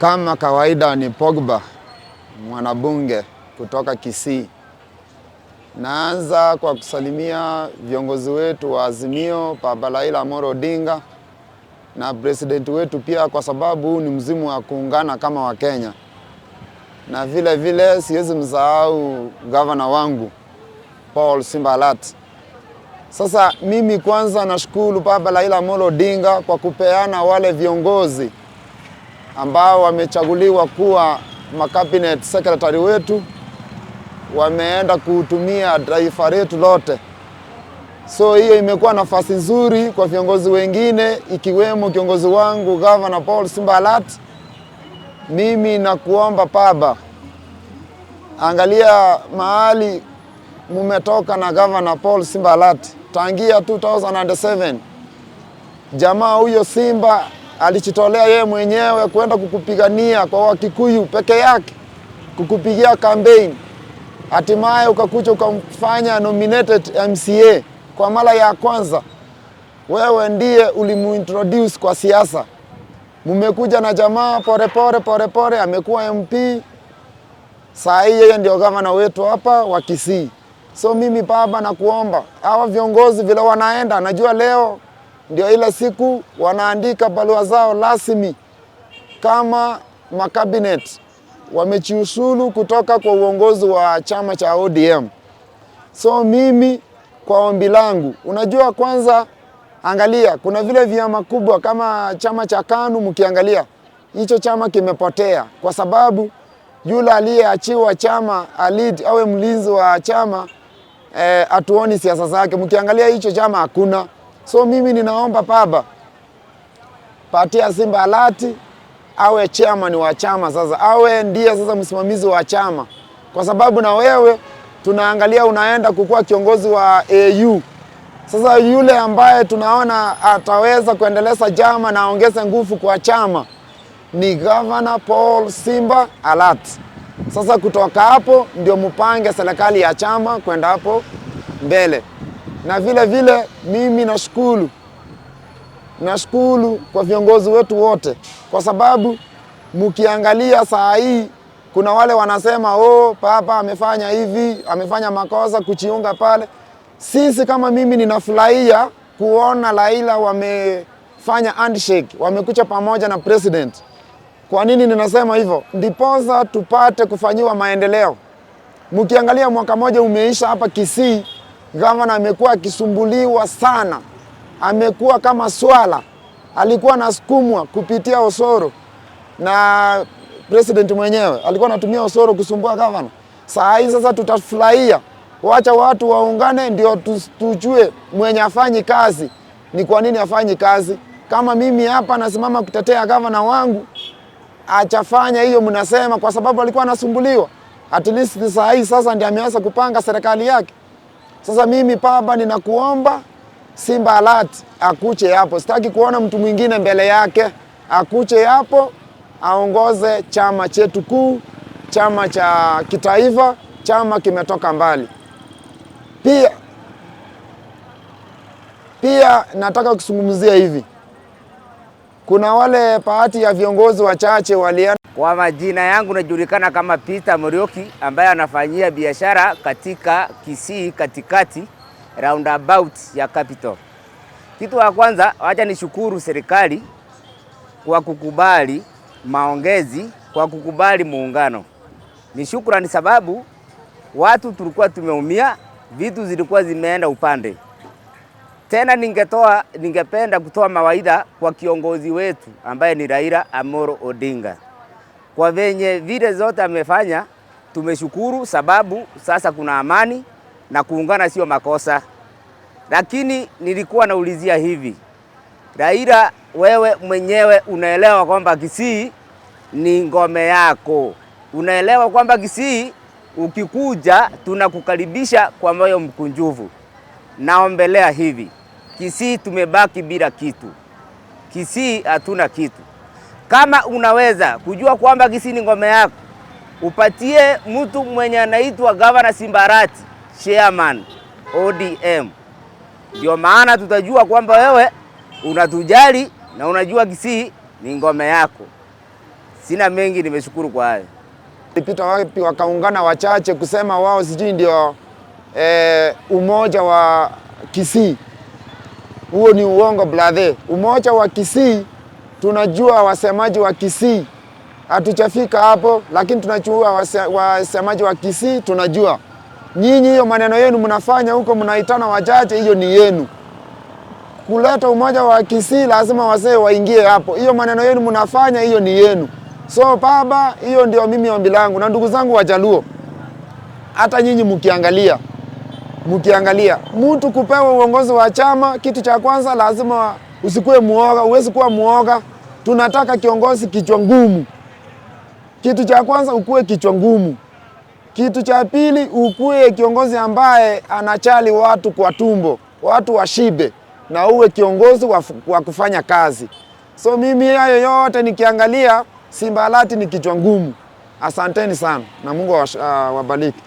Kama kawaida ni Pogba, mwanabunge kutoka Kisii. Naanza kwa kusalimia viongozi wetu wa Azimio, Baba Raila Amolo Odinga na president wetu pia, kwa sababu huu ni msimu wa kuungana kama Wakenya, na vile vile siwezi msahau gavana wangu Paul Simba Arati. Sasa mimi kwanza nashukuru Baba Raila Amolo Odinga kwa kupeana wale viongozi ambao wamechaguliwa kuwa macabinet secretary wetu, wameenda kuhudumia taifa letu lote. So hiyo imekuwa nafasi nzuri kwa viongozi wengine ikiwemo kiongozi wangu Governor Paul Simba Arati. Mimi nakuomba Baba, angalia mahali mumetoka na Governor Paul Simba Arati tangia 2007. Jamaa huyo Simba alijitolea yeye mwenyewe kwenda kukupigania kwa Wakikuyu peke yake, kukupigia campaign. Hatimaye ukakuja ukamfanya nominated MCA kwa mara ya kwanza. Wewe ndiye ulimuintroduce kwa siasa. Mumekuja na jamaa pole pole pole pole, amekuwa MP. Saa hii yeye ndio gavana wetu hapa wa Kisii. So mimi baba, nakuomba hawa viongozi vile wanaenda, najua leo ndio ile siku wanaandika barua zao rasmi kama makabinet wamejiuzulu kutoka kwa uongozi wa chama cha ODM. So mimi kwa ombi langu, unajua, kwanza angalia, kuna vile vyama kubwa kama chama cha KANU, mkiangalia hicho chama kimepotea kwa sababu yule aliyeachiwa chama alead awe mlinzi wa chama hatuoni siasa zake. Mkiangalia hicho chama hakuna. So mimi ninaomba baba, patia Simba Arati awe chairman wa chama sasa, awe ndiye sasa msimamizi wa chama, kwa sababu na wewe tunaangalia unaenda kukuwa kiongozi wa AU. Sasa yule ambaye tunaona ataweza kuendeleza chama na aongeze nguvu kwa chama ni Governor Paul Simba Arati. Sasa kutoka hapo ndio mpange serikali ya chama kwenda hapo mbele. Na vile vile mimi nashukuru kwa viongozi wetu wote, kwa sababu mkiangalia saa hii kuna wale wanasema, "Oh, papa amefanya hivi, amefanya makosa kujiunga pale." Sisi kama mimi ninafurahia kuona Raila wamefanya handshake, wamekuja pamoja na president. Kwa nini ninasema hivyo? Ndiposa tupate kufanyiwa maendeleo. Mkiangalia mwaka moja umeisha hapa Kisii, gavana amekuwa akisumbuliwa sana, amekuwa kama swala, alikuwa anasukumwa kupitia Osoro na president mwenyewe alikuwa anatumia Osoro kusumbua gavana. Saa hii sasa tutafurahia, wacha watu waungane, ndio tujue mwenye afanyi kazi ni kwa nini afanyi kazi. Kama mimi hapa nasimama kutetea gavana wangu, achafanya hiyo mnasema kwa sababu alikuwa anasumbuliwa. At least saa hii sasa ndiye ameanza kupanga serikali yake. Sasa mimi baba, ninakuomba Simba Arati akuje hapo, sitaki kuona mtu mwingine mbele yake, akuje hapo aongoze chama chetu kuu, chama cha kitaifa, chama kimetoka mbali. Pia nataka kuzungumzia hivi, kuna wale baadhi ya viongozi wachache walienda Kwa majina yangu najulikana kama Peter Muriuki ambaye anafanyia biashara katika Kisii katikati roundabout ya Capital. Kitu wa kwanza, wacha nishukuru serikali kwa kukubali maongezi, kwa kukubali muungano. Ni shukrani sababu watu tulikuwa tumeumia, vitu zilikuwa zimeenda upande. Tena ningependa kutoa mawaidha kwa kiongozi wetu ambaye ni Raila Amolo Odinga. Kwa venye vile zote amefanya, tumeshukuru sababu sasa kuna amani na kuungana sio makosa. Lakini nilikuwa naulizia hivi, Raila, wewe mwenyewe unaelewa kwamba Kisii ni ngome yako, unaelewa kwamba Kisii ukikuja tunakukaribisha kwa moyo mkunjufu. Naombelea hivi, Kisii tumebaki bila kitu, Kisii hatuna kitu. Kama unaweza kujua kwamba Kisii ni ngome yako, upatie mtu mwenye anaitwa Governor Simba Arati, chairman ODM. Ndio maana tutajua kwamba wewe unatujali na unajua Kisii ni ngome yako. Sina mengi, nimeshukuru kwa hayo. Pita wapi wakaungana wachache kusema wao sijui ndio umoja wa Kisii. Huo ni uongo brother. Umoja wa Kisii tunajua wasemaji wa Kisii, hatujafika hapo, lakini tunajua wasemaji wa Kisii tunajua. Nyinyi hiyo maneno yenu mnafanya huko, mnaitana wachache, hiyo ni yenu. Kuleta umoja wa Kisii lazima wazee waingie hapo. Hiyo maneno yenu mnafanya, hiyo ni yenu. So baba, hiyo ndio mimi ombi langu, na ndugu zangu Wajaluo, hata nyinyi mkiangalia mtu kupewa uongozi wa chama, kitu cha kwanza lazima usikuwe muoga. Huwezi kuwa muoga. Tunataka kiongozi kichwa ngumu. Kitu cha kwanza ukuwe kichwa ngumu. Kitu cha pili ukuwe kiongozi ambaye anachali watu kwa tumbo, watu washibe, na uwe kiongozi wa kufanya kazi. So mimi hayo yote nikiangalia, Simba Arati ni kichwa ngumu. Asanteni sana na Mungu awabariki.